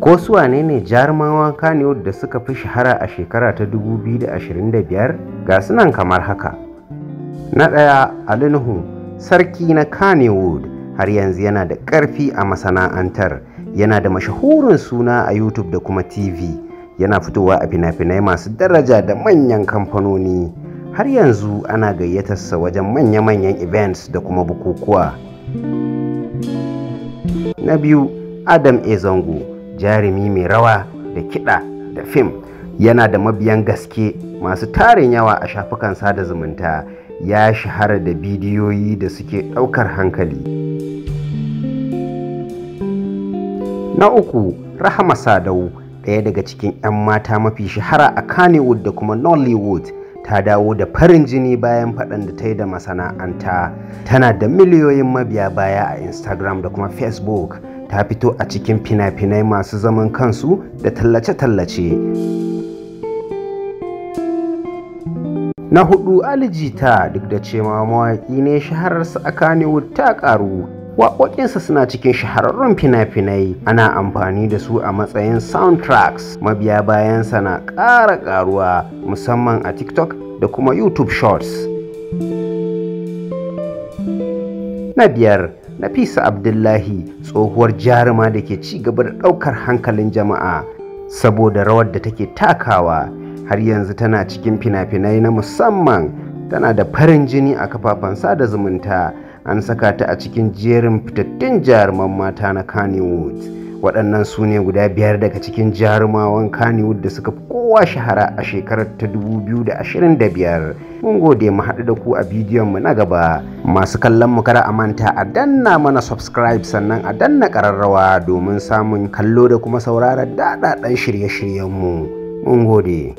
Ko su wane ne jarumawan Kannywood da suka fi shahara a shekara ta 2025? Ga su nan kamar haka. Na ɗaya, Ali Nuhu, sarki na Kannywood, har yanzu yana da ƙarfi a masana'antar. Yana da mashahurin suna a YouTube da kuma TV. Yana fitowa a fina-finai masu daraja da manyan kamfanoni. Har yanzu ana gayyatarsa wajen manya-manyan events da kuma bukukuwa. Na biyu, Adam A. Zango, jarumi mai rawa da kiɗa da fim. Yana da mabiyan gaske masu tarin yawa a shafukan sada zumunta. Ya shahara da bidiyoyi da suke ɗaukar hankali. Na uku, Rahama Sadau, ɗaya daga cikin 'yan mata mafi shahara a Kannywood da kuma Nollywood. Ta dawo da farin jini bayan faɗan da ta yi da masana'anta. Tana da miliyoyin mabiya baya a Instagram da kuma Facebook. Ta fito a cikin fina-finai masu zaman kansu da tallace-tallace. Na hudu, Ali Jita, duk da cewa mawaƙi ne, shahararsa a Kannywood ta ƙaru. Waƙoƙinsa suna cikin shahararrun fina-finai, ana amfani da su a matsayin soundtracks. Mabiya bayansa na ƙara ƙaruwa, musamman a TikTok da kuma YouTube Shorts. Na biyar, Nafisa Abdullahi, tsohuwar jaruma da ke ci gaba da ɗaukar hankalin jama'a saboda rawar da take takawa. Har yanzu tana cikin fina-finai na musamman, tana da farin jini a kafafen sada zumunta. An saka ta a cikin jerin fitattun jaruman mata na Kannywood. Waɗannan su ne guda biyar daga cikin jarumawan Kannywood da suka fi kowa shahara a shekarar ta 2025. Mun gode, mu haɗu da ku a bidiyon mu na gaba. Masu kallon mu, kada a manta a danna mana subscribe, sannan a danna ƙararrawa domin samun kallo da kuma sauraron daɗaɗɗen shirye-shiryenmu. Mun gode.